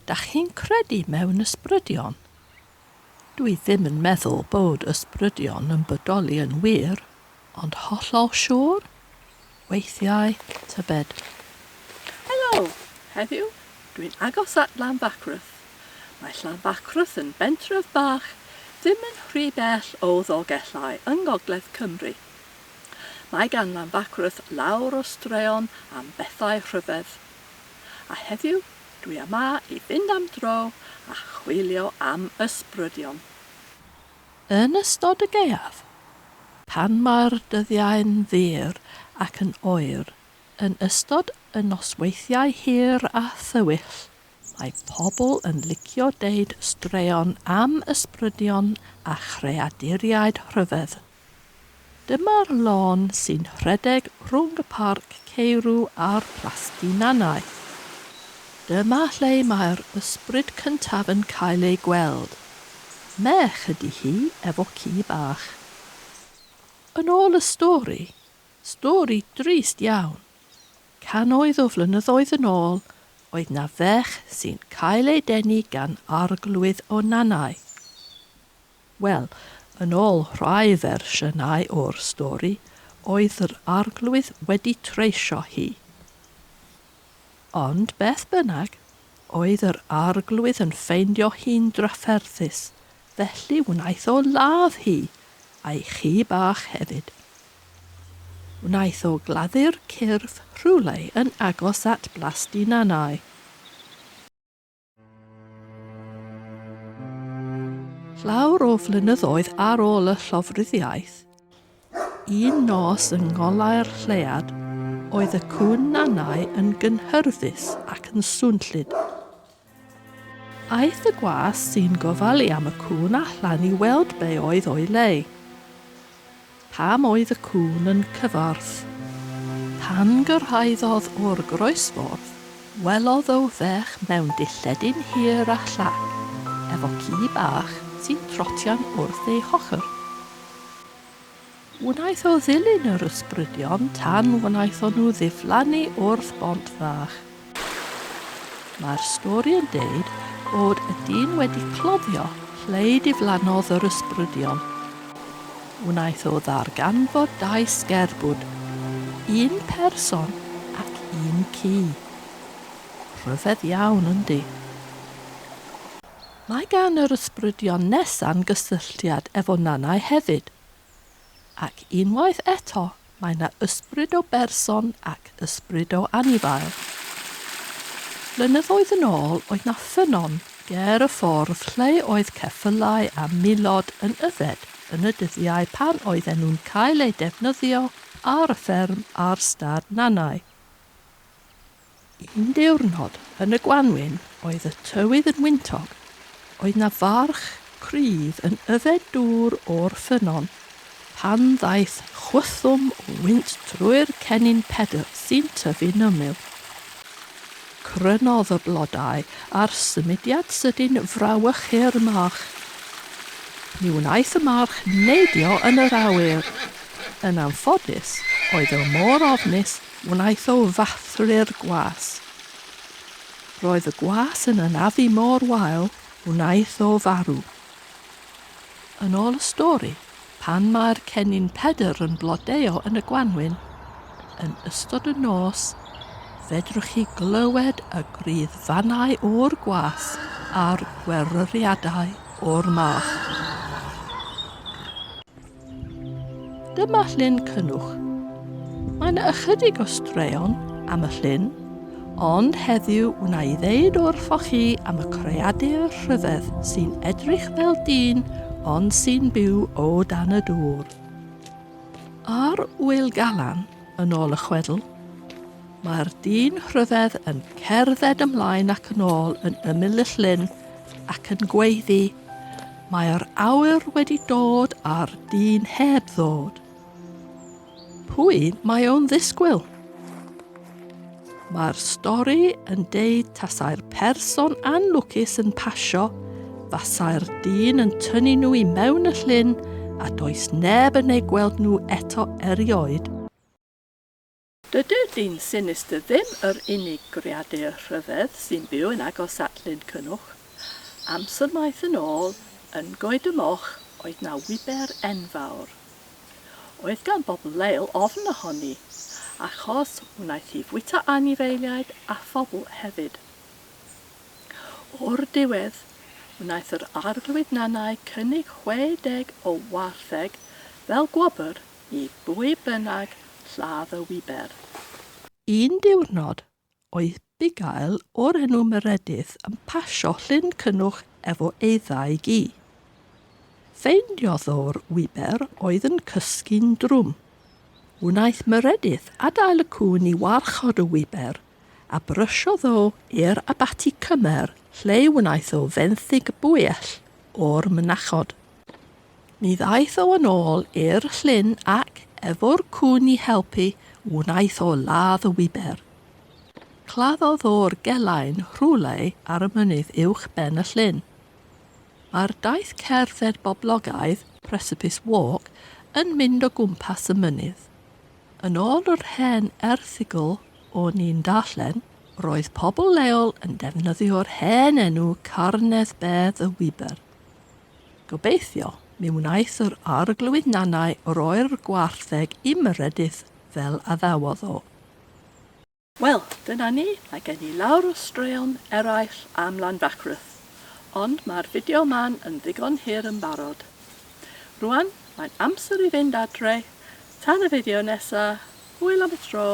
Dach chi'n credu mewn ysbrydion? Dwi ddim yn meddwl bod ysbrydion yn bodoli yn wir, ond hollol siŵr? Weithiau, tybed. Helo! Heddiw, dwi'n agos at Lanfachreth. Mae Llanfachreth yn bentref bach ddim yn rhy bell o Ddolgellau yng ngogledd Cymru. Mae gan Lanfachreth lawr o straeon am bethau rhyfedd. A heddiw, dwi yma i fynd am dro a chwilio am ysbrydion. Yn ystod y gaeaf, pan mae'r dyddiau'n fyr ac yn oer, yn ystod y nosweithiau hir a thywyll, mae pobl yn licio deud straeon am ysbrydion a chreaduriaid rhyfedd. Dyma'r lôn sy'n rhedeg rhwng y parc ceirw a'r plasty Nannau. Dyma lle mae'r ysbryd cyntaf yn cael ei gweld. Merch ydy hi efo ci bach. Yn ôl y stori, stori drist iawn, cannoedd o flynyddoedd yn ôl oedd 'na ferch sy'n cael ei denu gan arglwydd o Nannau. Wel, yn ôl rhai fersiynau o'r stori, oedd yr arglwydd wedi treisio hi. Ond beth bynnag, oedd yr arglwydd yn ffeindio hi'n drafferthus, felly wnaeth o ladd hi, a'i chi bach hefyd. Wnaeth o gladdu'r cyrff rhywle yn agos at Blasty Nannau. Llawer o flynyddoedd ar ôl y llofruddiaeth, un nos yng ngolau'r lleuad, oedd y cŵn Nannau yn gynhyrfus ac yn swnllyd. Aeth y gwas sy'n gofalu am y cŵn allan i weld be oedd o'i le. Pam oedd y cŵn yn cyfarth? Pan gyrhaeddodd o'r groesffordd, welodd o ferch mewn dilledyn hir a llac, efo ci bach sy'n trotian wrth ei hochr. Wnaeth o ddilyn yr ysbrydion tan wnaethon nhw ddiflannu wrth bont fach. Mae'r stori yn deud bod y dyn wedi cloddio lle diflannodd yr ysbrydion. Wnaeth o ddarganfod dau sgerbwd, un person ac un ci. Rhyfedd iawn, yndi? Mae gan yr ysbrydion nesa'n gysylltiad efo Nannau hefyd. Ac unwaith eto mae 'na ysbryd o berson ac ysbryd o anifail. Blynyddoedd yn ôl oedd 'na ffynnon ger y ffordd lle oedd ceffylau a mulod yn yfed yn y dyddiau pan oedden nhw'n cael eu defnyddio ar y fferm ar stad Nannau. Un diwrnod yn y gwanwyn oedd y tywydd yn wyntog, oedd 'na farch cryf yn yfed dŵr o'r ffynnon pan ddaeth chwythwm o wynt drwy'r cennin Pedr sy'n tyfu'n ymyl. Crynodd y blodau a'r symudiad sydyn frawychu'r march. Mi wnaeth y march neidio yn yr awyr. Yn anffodus, oedd o mor ofnus Wnaeth o fathru'r gwas. Roedd y gwas yn anafu mor wael, wnaeth o farw. Yn ôl y stori, pan mae'r cennin Pedr yn blodeuo yn y gwanwyn, yn ystod y nos, fedrwch chi glywed y gruddfannau o'r gwas a'r gweryriadau o'r march. Dyma Llyn Cynnwch. Mae yna ychydig o straeon am y llyn, ond heddiw wna i ddeud wrthoch chi am y creadur rhyfedd sy'n edrych fel dyn ond sy'n byw o dan y dŵr. Ar Ŵyl Galan, yn ôl y chwedl, mae'r dyn rhyfedd yn cerdded ymlaen ac yn ôl yn ymyl y llyn ac yn gweiddi, Mae'r awyr wedi dod a'r dyn heb ddod. Pwy mae o'n ddisgwyl? Mae'r stori yn deud tasai'r person anlwcus yn pasio, fasai'r dyn yn tynnu nhw i mewn y llyn a does neb yn eu gweld nhw eto erioed. Dydy'r dyn sinistr ddim yr unig greadur rhyfedd sy'n byw yn agos at Lyn Cynwch. Amser maith yn ôl, yn Goed y Moch, oedd 'na wiber enfawr. Oedd gan bobl leol ofn ohoni, achos wnaeth hi fwyta anifeiliaid a phobl hefyd. O'r diwedd, wnaeth yr Arglwydd Nannau cynnig 60 o wartheg fel gwobr i bwy bynnag lladd y wiber. Un diwrnod, oedd bugail o'r enw Meredydd yn pasio Llyn Cynnwch efo ei ddau gi. Ffeindiodd o'r wiber oedd yn cysgu'n drwm. Wnaeth Meredydd adael y cŵn i warchod y wiber a brysiodd o i'r Abaty Cymer lle wnaeth o fenthyg bwyell o'r mynachod. Mi ddaeth o yn ôl i'r llyn ac, efo'r cŵn i helpu, wnaeth o ladd y wiber. Claddodd o'r gelain rhywle ar y mynydd uwch ben y llyn. Mae'r daith cerdded boblogaidd, Precipice Walk, yn mynd o gwmpas y mynydd. Yn ôl yr hen erthygl o'n i'n darllen, roedd pobl leol yn defnyddio'r hen enw Carnedd Bedd y Wiber. Gobeithio, mi wnaeth yr Arglwydd Nannau roi'r gwartheg i Meredydd fel addawodd o. Wel, dyna ni, mae gen i lawr o straeon eraill am Lanfachreth, ond mae'r fideo 'ma'n yn ddigon hir yn barod. Rwan, mae'n amser i fynd adre, tan y fideo nesa, hwyl am y tro!